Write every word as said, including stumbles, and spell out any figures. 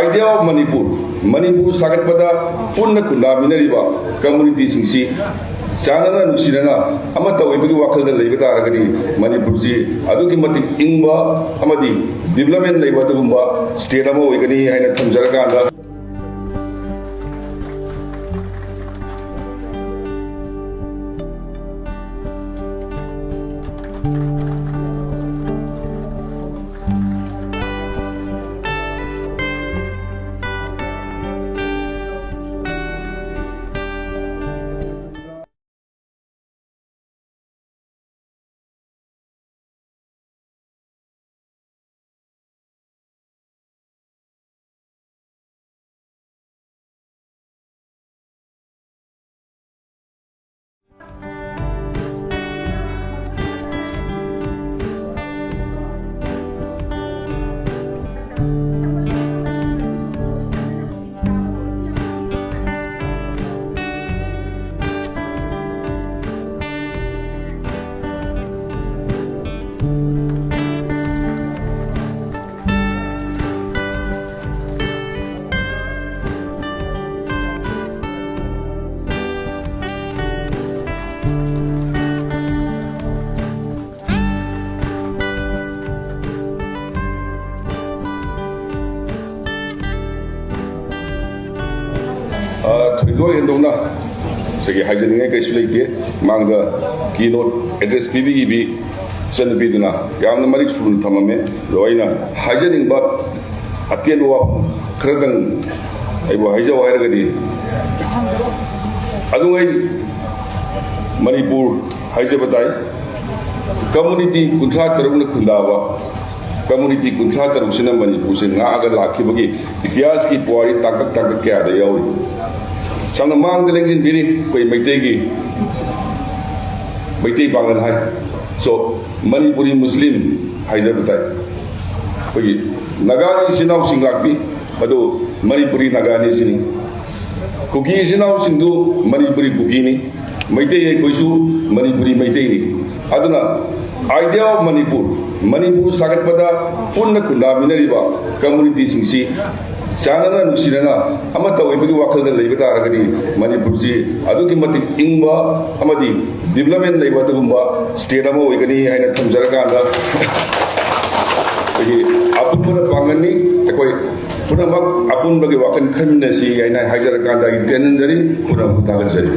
Idea of Manipur, Manipur ꯁꯥꯒꯠꯄꯗ ꯄꯨꯟꯅ ꯈꯨꯟꯗꯥꯃꯤꯟꯅꯔꯤꯕ ꯀꯝꯃꯨꯅꯤꯇꯤꯁꯤꯡꯁꯤ ꯆꯥꯟꯅꯅ ꯅꯨꯡꯁꯤꯅꯅ ꯑꯃꯠꯇ ꯑꯣꯏꯕꯒꯤ ꯋꯥꯈꯜꯗ ꯂꯩꯕ ꯇꯥꯔꯒꯗꯤ ꯃꯅꯤꯄꯨꯔꯁꯤ ꯑꯗꯨꯛꯀꯤ ꯃꯇꯤꯛ ꯏꯪꯕ ꯑꯃꯗꯤ ꯗꯤꯕꯂꯞꯃꯦꯟ ꯂꯩꯕ ꯑꯗꯨꯒꯨꯝꯕ ꯁ꯭ꯇꯦꯠ ꯑꯃ ꯑꯣꯏꯒꯅꯤ ꯍꯥꯏꯅ ꯊꯝꯖꯔꯀꯥꯟꯗ, ꯑ, ꯊꯣꯏꯗꯣꯛ ꯍꯦꯟꯗꯣꯛꯅ ꯉꯁꯥꯏꯒꯤ ꯍꯥꯏꯖꯅꯤꯡꯉꯥꯏ ꯀꯩꯁꯨ ꯂꯩꯇꯦ꯫ ꯃꯥꯡꯗ keynote address ꯄꯤꯕꯤꯈꯤꯕꯤ ꯏꯆꯟꯅꯨꯄꯤꯗꯨꯅ ꯌꯥꯝꯅ ꯃꯔꯤꯛ ꯁꯨꯅ ꯊꯝꯃꯝꯃꯦ꯫ ꯑꯗꯣ ꯑꯩꯅ ꯍꯥꯏꯖꯅꯤꯡꯕ ꯑꯇꯦꯟꯕ ꯋꯥꯐꯝ ꯈꯔꯗꯪ ꯑꯩꯕꯨ ꯍꯥꯏꯖꯧ ꯍꯥꯏꯔꯒꯗꯤ, ꯑꯗꯨꯉꯩ ꯃꯅꯤꯄꯨꯔ ꯍꯥꯏꯖꯕ ꯇꯥꯏ꯫ ꯀꯝꯃꯨꯅꯤꯇꯤ ꯀꯨꯟꯊ꯭ꯔꯥ ꯇꯔꯨꯛꯅ ꯈꯨꯟꯗꯥꯕ, ꯀꯝꯃꯨꯅꯤꯇꯤ ꯀꯨꯟꯊ꯭ꯔꯥ ꯇꯔꯨꯛꯁꯤꯅ ꯃꯅꯤꯄꯨꯔꯁꯦ ꯉꯥꯛꯑꯒ ꯂꯥꯛꯈꯤꯕꯒꯤ ꯏꯇꯤꯍꯥꯁꯀꯤ ꯄꯨꯋꯥꯔꯤ ꯇꯥꯡꯀꯛ ꯇꯥꯡꯀꯛ ꯀꯌꯥꯗ ꯌꯥꯎꯔꯤ꯫ ꯁꯝꯅ ꯃꯥꯡꯗ ꯂꯦꯡꯁꯤꯟꯕꯤꯔꯤ ꯑꯩꯈꯣꯏ ꯃꯩꯇꯩꯒꯤ, ꯃꯩꯇꯩ ꯄꯥꯉꯜ ꯍꯥꯏ꯫ So, ꯃꯅꯤꯄꯨꯔꯤ ꯃꯨꯁꯂꯤꯝ ꯍꯥꯏꯖꯕ ꯇꯥꯏ꯫ ꯑꯩꯈꯣꯏꯒꯤ ꯅꯥꯒꯥꯒꯤ ꯏꯆꯤꯟ ꯏꯅꯥꯎꯁꯤꯡ ꯂꯥꯛꯄꯤ, ꯑꯗꯨ ꯃꯅꯤꯄꯨꯔꯤ ꯅꯥꯒꯥꯅꯤ ꯁꯤꯅꯤ꯫ ꯀꯨꯀꯤ ꯏꯆꯤꯟ ꯏꯅꯥꯎꯁꯤꯡꯗꯨ ꯃꯅꯤꯄꯨꯔꯤ ꯀꯨꯀꯤꯅꯤ꯫ ꯃꯩꯇꯩ ꯑꯩꯈꯣꯏꯁꯨ ꯃꯅꯤꯄꯨꯔꯤ ꯃꯩꯇꯩꯅꯤ꯫ ꯑꯗꯨꯅ idea of ꯃꯅꯤꯄꯨꯔ, ꯃꯅꯤꯄꯨꯔ ꯁꯥꯒꯠꯄꯗ ꯄꯨꯟꯅ ꯈꯨꯟꯗꯥꯃꯤꯟꯅꯔꯤꯕ ꯀꯝꯃꯨꯅꯤꯇꯤꯁꯤꯡꯁꯤ ꯆꯥꯟꯅꯅ ꯅꯨꯡꯁꯤꯅꯅ ꯑꯃꯠꯇ ꯑꯣꯏꯕꯒꯤ ꯋꯥꯈꯜꯗ ꯂꯩꯕ ꯇꯥꯔꯒꯗꯤ ꯃꯅꯤꯄꯨꯔꯁꯤ ꯑꯗꯨꯛꯀꯤ ꯃꯇꯤꯛ ꯏꯪꯕ ꯑꯃꯗꯤ ꯗꯤꯕꯂꯞꯃꯦꯟ ꯂꯩꯕ ꯑꯗꯨꯒꯨꯝꯕ ꯁ꯭ꯇꯦꯠ ꯑꯃ ꯑꯣꯏꯒꯅꯤ ꯍꯥꯏꯅ ꯊꯝꯖꯔꯀꯥꯟꯗ, ꯑꯩꯈꯣꯏꯒꯤ ꯑꯄꯨꯟꯕꯅ ꯄꯥꯡꯒꯜꯅꯤ꯫ ꯑꯩꯈꯣꯏ ꯄꯨꯝꯅꯃꯛ ꯑꯄꯨꯟꯕꯒꯤ ꯋꯥꯈꯜ ꯈꯟꯃꯤꯟꯅꯁꯤ ꯍꯥꯏꯅ ꯍꯥꯏꯖꯔꯀꯥꯟꯗ ꯑꯩ ꯇꯦꯟꯖꯔꯤ꯫ ꯄꯨꯝꯅꯃꯛꯄꯨ ꯊꯥꯒꯠꯆꯔꯤ꯫